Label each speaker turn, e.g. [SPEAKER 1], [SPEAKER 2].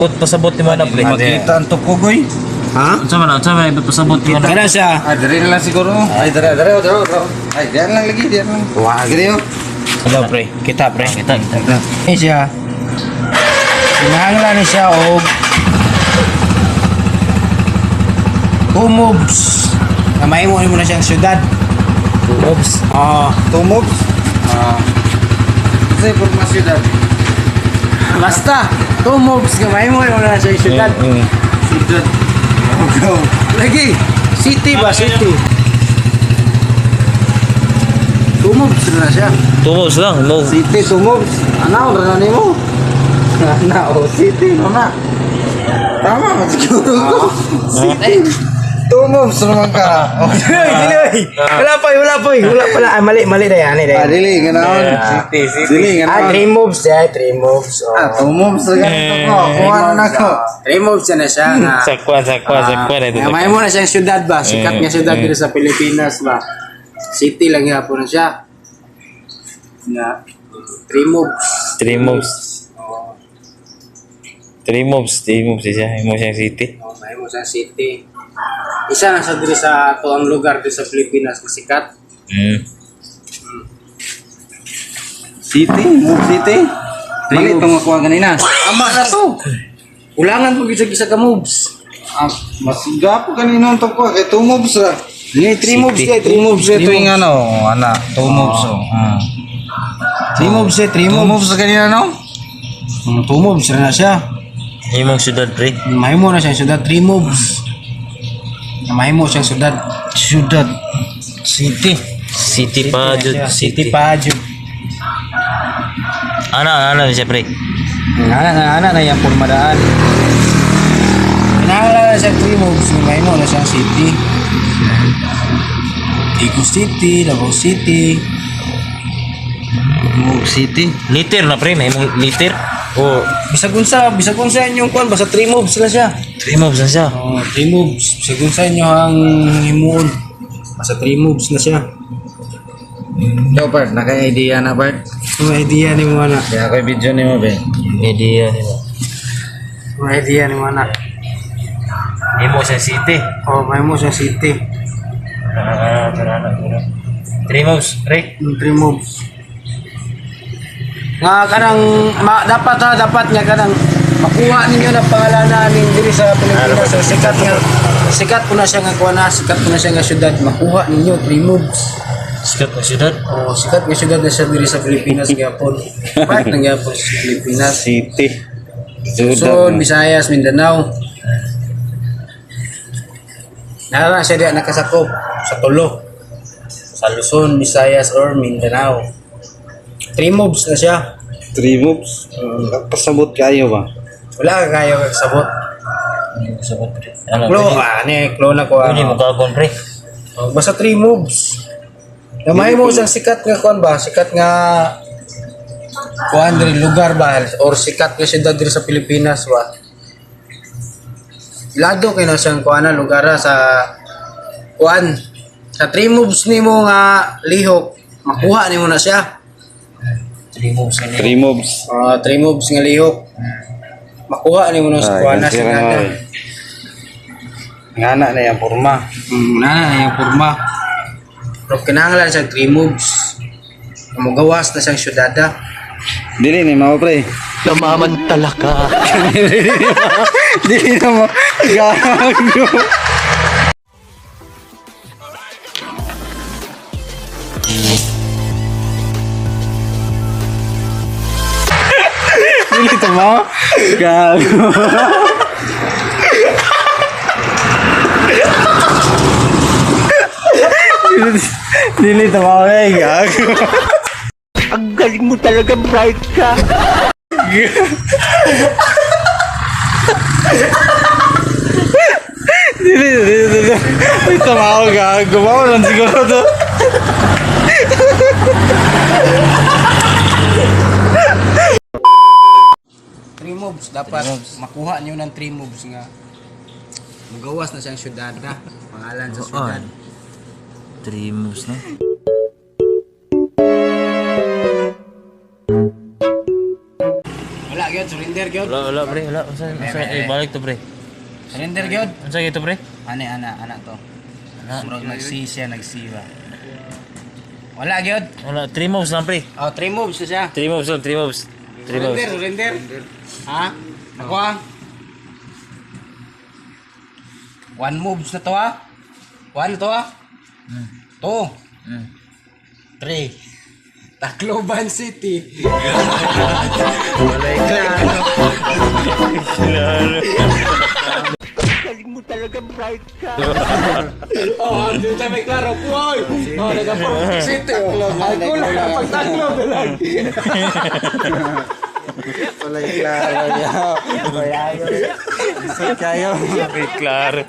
[SPEAKER 1] Ibot pasabot ni mo na, pre.
[SPEAKER 2] Makita ang tukogoy.
[SPEAKER 3] Ha?
[SPEAKER 1] Unsa man ibot pasabot ni mo na?
[SPEAKER 3] Kana siya.
[SPEAKER 2] Ah, dere na lang siguro. Ay, dere, dere, dere, dere. Ay, diyan lang lagi, diyan lang. Wah, gede yo.
[SPEAKER 3] Hello pre, kita pre.
[SPEAKER 1] Kita, kita.
[SPEAKER 3] Ni siya. Kinahanglan ni siya og two moves. Na mahimo nimo na siyang syudad.
[SPEAKER 1] Two moves.
[SPEAKER 3] Oo.
[SPEAKER 2] Two moves.
[SPEAKER 3] Ah.
[SPEAKER 2] Kasi forma syudad.
[SPEAKER 3] Basta, two moves nga mahimo nimo na siyang syudad.
[SPEAKER 2] Syudad. Go.
[SPEAKER 3] Lagi, city ba city? Two moves na siya.
[SPEAKER 1] Two moves lang, no.
[SPEAKER 2] City, two moves.
[SPEAKER 3] Ano ra na nimo? Na oh, city no na.
[SPEAKER 2] Tama man siguro ko. City. Two moves naman ka.
[SPEAKER 3] Dili, dili. Wala pa, wala pa, wala pala. Ah, mali, mali na yan, eh.
[SPEAKER 2] Ah, dili, ganaon.
[SPEAKER 1] City, city.
[SPEAKER 2] Dili,
[SPEAKER 3] Ah,
[SPEAKER 2] ganaon.
[SPEAKER 3] three moves, yeah, three moves. Oh.
[SPEAKER 2] Ah, two moves na ganito ko. Kuha na na ko.
[SPEAKER 3] Three moves na siya nga.
[SPEAKER 1] Sakwan, sakwan, sakwan ito.
[SPEAKER 3] Nga, mahimo na siyang syudad ba? Sikat nga syudad dito sa Pilipinas ba? City lang nga po na siya. Na three moves.
[SPEAKER 1] Three moves. Three moves, three moves siya. Imo siyang city.
[SPEAKER 3] Oh, mahimo siyang city. Isa na sa diri sa ato ang lugar diri sa Pilipinas nga sikat.
[SPEAKER 2] City, move city. Mali itong makuha kanina.
[SPEAKER 3] Ama na to. Ulangan po gyud sa isa ka moves.
[SPEAKER 2] Ah, mas gapo kanina ang tuko kay two moves ra.
[SPEAKER 3] Ni three moves
[SPEAKER 1] City.
[SPEAKER 3] eh, three moves.
[SPEAKER 2] Ito yung ano, ana, two moves oh. Ah.
[SPEAKER 3] Three moves eh, three
[SPEAKER 2] Two
[SPEAKER 3] moves.
[SPEAKER 2] moves kanina no?
[SPEAKER 3] Two moves ra na siya.
[SPEAKER 1] Imong syudad, pre.
[SPEAKER 3] Mahimo na siyang syudad, three moves. Mahimo siyang syudad.
[SPEAKER 2] Syudad. City.
[SPEAKER 1] City pa,
[SPEAKER 3] na
[SPEAKER 1] jud.
[SPEAKER 3] siya.
[SPEAKER 1] City.
[SPEAKER 3] City pa jud.
[SPEAKER 1] Ana, ana siya, pre.
[SPEAKER 3] Ana na yung pormadaan. Kinahanglan na siya three moves, mahimo na siyang city. Igo City, Davao City.
[SPEAKER 2] Move city.
[SPEAKER 1] Liter na, pre. Imong liter. O,
[SPEAKER 3] Bisag unsa inyong kuan basta three moves lang siya.
[SPEAKER 1] three moves na siya.
[SPEAKER 3] Oh, three moves. Bisag unsa inyo ang himuon. Basta three moves na siya.
[SPEAKER 2] Yo, Bart, naka-idea na, Bart.
[SPEAKER 3] May idea ni mo na.
[SPEAKER 2] Kaya ko video ni mo, be.
[SPEAKER 1] Idea nila.
[SPEAKER 3] May idea ni mo na.
[SPEAKER 1] Imo siyang city.
[SPEAKER 3] Oh, mahimo siyang city.
[SPEAKER 1] Ana, ana, ana, ana. Three moves, pre.
[SPEAKER 3] Yung three moves. Nga kanang dapat ha, dapat nga kanang makuha ninyo na pangalan namin diri sa Pilipinas. So, sikat nga sikat po na siya nga kuha na, sikat po na siya nga syudad. Makuha ninyo three moves.
[SPEAKER 1] Sikat na syudad.
[SPEAKER 3] Oh, sikat nga syudad na siya diri sa Pilipinas gyapon. Part ng gyapon sa Pilipinas.
[SPEAKER 2] City.
[SPEAKER 3] Luzon, Visayas, Mindanao. Nara siya diya nakasakop sa tulo. Sa Luzon, Visayas, or Mindanao. Three moves na siya.
[SPEAKER 2] Three moves. Pasabot kayo ba?
[SPEAKER 3] Wala ka kayo kasabot.
[SPEAKER 1] Sabot, pre. Ana,
[SPEAKER 3] Klo,
[SPEAKER 1] pwede.
[SPEAKER 3] ah, ni, klo na ko.
[SPEAKER 1] Pwede mo kagon, pre.
[SPEAKER 3] Oh, basta three moves. Na mahimo siyang sikat nga kuan ba? Sikat nga kuan diri lugar ba or sikat nga siyudad diri sa Pilipinas ba? Lado kay na siyang kuan na lugar ah, sa kuan sa three moves nimo nga lihok makuha nimo na siya.
[SPEAKER 1] Three moves na niya.
[SPEAKER 2] Three moves.
[SPEAKER 3] Ah, three moves nga lihok. Makuha nimo na sa kuan na
[SPEAKER 2] sira
[SPEAKER 3] siya.
[SPEAKER 2] na, oy. Ngana na yung forma.
[SPEAKER 3] Na na yung porma. Pero kinahanglan siya three moves. Mugawas na siyang syudada.
[SPEAKER 2] Dili ni mao pre.
[SPEAKER 1] Namamantala ka.
[SPEAKER 2] Dili na mo. Gago. Dili to mo. Gago. Dili to mo eh, gago.
[SPEAKER 4] Ang galing mo talaga, bright ka.
[SPEAKER 2] Dili, dili, dili. Dili to mo, gago. Mao lang siguro to.
[SPEAKER 3] Three moves dapat makuha niyo ng three moves nga mugawas na siyang syudada. Pangalan sa syudad.
[SPEAKER 1] Three moves na.
[SPEAKER 3] Wala gyud gyud, surrender gyud.
[SPEAKER 1] Wala, wala, pre. Wala. Unsa, unsa, eh, balik to, pre.
[SPEAKER 3] Surrender gyud.
[SPEAKER 1] Unsa ito, pre?
[SPEAKER 3] Ani ana ana to. Murag nag-C siya, nag-C ba. Wala gyud.
[SPEAKER 1] Wala, three moves lang, pre.
[SPEAKER 3] Oh, three moves na siya.
[SPEAKER 1] Three moves lang, three moves. Three moves.
[SPEAKER 3] Surrender, surrender. Ha? Ako ha? One moves na to ha? One to ha? Two. Three. Tacloban City.
[SPEAKER 4] Galing mo talaga, bright ka.
[SPEAKER 3] Oh, hindi tayo may klaro. Uy! Oh, nagka City. Ay, kulang na pag Tacloban lang.
[SPEAKER 2] Walay klaro niya. Wala yun. Kayo.
[SPEAKER 1] May klaro.